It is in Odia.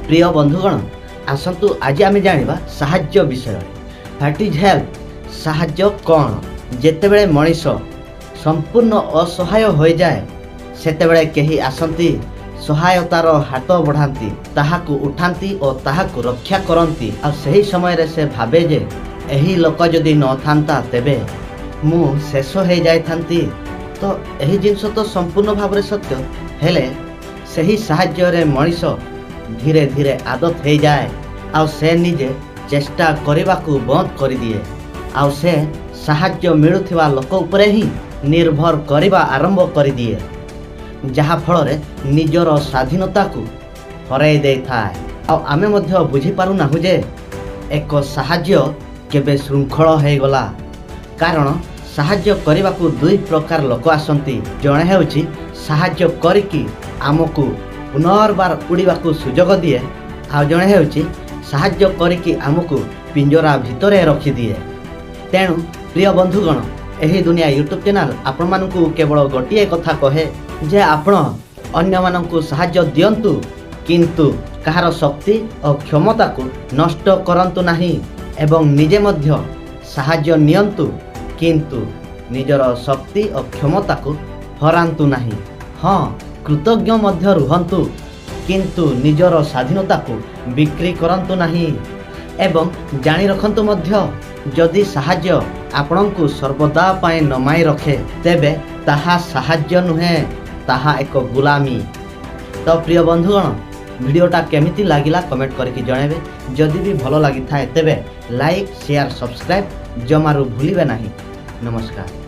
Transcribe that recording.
ପ୍ରିୟ ବନ୍ଧୁଗଣ, ଆସନ୍ତୁ ଆଜି ଆମେ ଜାଣିବା ସାହାଯ୍ୟ ବିଷୟରେ। What is help? ସାହାଯ୍ୟ କ'ଣ? ଯେତେବେଳେ ମଣିଷ ସମ୍ପୂର୍ଣ୍ଣ ଅସହାୟ ହୋଇଯାଏ, ସେତେବେଳେ କେହି ଆସନ୍ତି, ସହାୟତାର ହାତ ବଢ଼ାନ୍ତି, ତାହାକୁ ଉଠାନ୍ତି ଓ ତାହାକୁ ରକ୍ଷା କରନ୍ତି। ଆଉ ସେହି ସମୟରେ ସେ ଭାବେ ଯେ ଏହି ଲୋକ ଯଦି ନଥାନ୍ତା, ତେବେ ମୁଁ ଶେଷ ହେଇଯାଇଥାନ୍ତି। ତ ଏହି ଜିନିଷ ତ ସମ୍ପୂର୍ଣ୍ଣ ଭାବରେ ସତ୍ୟ। ହେଲେ ସେହି ସାହାଯ୍ୟରେ ମଣିଷ ଧୀରେ ଧୀରେ ଆଦତ ହେଇଯାଏ ଆଉ ସେ ନିଜେ ଚେଷ୍ଟା କରିବାକୁ ବନ୍ଦ କରିଦିଏ ଆଉ ସେ ସାହାଯ୍ୟ ମିଳୁଥିବା ଲୋକ ଉପରେ ହିଁ ନିର୍ଭର କରିବା ଆରମ୍ଭ କରିଦିଏ, ଯାହାଫଳରେ ନିଜର ସ୍ୱାଧୀନତାକୁ ହରାଇ ଦେଇଥାଏ। ଆଉ ଆମେ ମଧ୍ୟ ବୁଝିପାରୁନାହୁଁ ଯେ ଏକ ସାହାଯ୍ୟ କେବେ ଶୃଙ୍ଖଳ ହେଇଗଲା। କାରଣ ସାହାଯ୍ୟ କରିବାକୁ ଦୁଇ ପ୍ରକାର ଲୋକ ଆସନ୍ତି। ଜଣେ ହେଉଛି ସାହାଯ୍ୟ କରିକି ଆମକୁ ପୁନର୍ବାର ଉଡ଼ିବାକୁ ସୁଯୋଗ ଦିଏ, ଆଉ ଜଣେ ହେଉଛି ସାହାଯ୍ୟ କରିକି ଆମକୁ ପିଞ୍ଜରା ଭିତରେ ରଖିଦିଏ। ତେଣୁ ପ୍ରିୟ ବନ୍ଧୁଗଣ, ଏହି ଦୁନିଆ ୟୁଟ୍ୟୁବ୍ ଚ୍ୟାନେଲ୍ ଆପଣମାନଙ୍କୁ କେବଳ ଗୋଟିଏ କଥା କହେ ଯେ ଆପଣ ଅନ୍ୟମାନଙ୍କୁ ସାହାଯ୍ୟ ଦିଅନ୍ତୁ, କିନ୍ତୁ କାହାର ଶକ୍ତି ଓ କ୍ଷମତାକୁ ନଷ୍ଟ କରନ୍ତୁ ନାହିଁ ଏବଂ ନିଜେ ମଧ୍ୟ ସାହାଯ୍ୟ ନିଅନ୍ତୁ, କିନ୍ତୁ ନିଜର ଶକ୍ତି ଓ କ୍ଷମତାକୁ ହରାନ୍ତୁ ନାହିଁ। ହଁ, କୃତଜ୍ଞ ମଧ୍ୟ ରୁହନ୍ତୁ, କିନ୍ତୁ ନିଜର ସ୍ୱାଧୀନତାକୁ ବିକ୍ରି କରନ୍ତୁ ନାହିଁ। ଏବଂ ଜାଣି ରଖନ୍ତୁ ମଧ୍ୟ, ଯଦି ସାହାଯ୍ୟ ଆପଣଙ୍କୁ ସର୍ବଦା ପାଇଁ ନମାଇ ରଖେ, ତେବେ ତାହା ସାହାଯ୍ୟ ନୁହେଁ, ତାହା ଏକ ଗୁଲାମୀ। ତ ପ୍ରିୟ ବନ୍ଧୁଗଣ, ଭିଡ଼ିଓଟା କେମିତି ଲାଗିଲା କମେଣ୍ଟ କରିକି ଜଣାଇବେ। ଯଦି ବି ଭଲ ଲାଗିଥାଏ, ତେବେ ଲାଇକ୍, ସେୟାର, ସବସ୍କ୍ରାଇବ୍ ଜମାରୁ ଭୁଲିବେ ନାହିଁ। ନମସ୍କାର।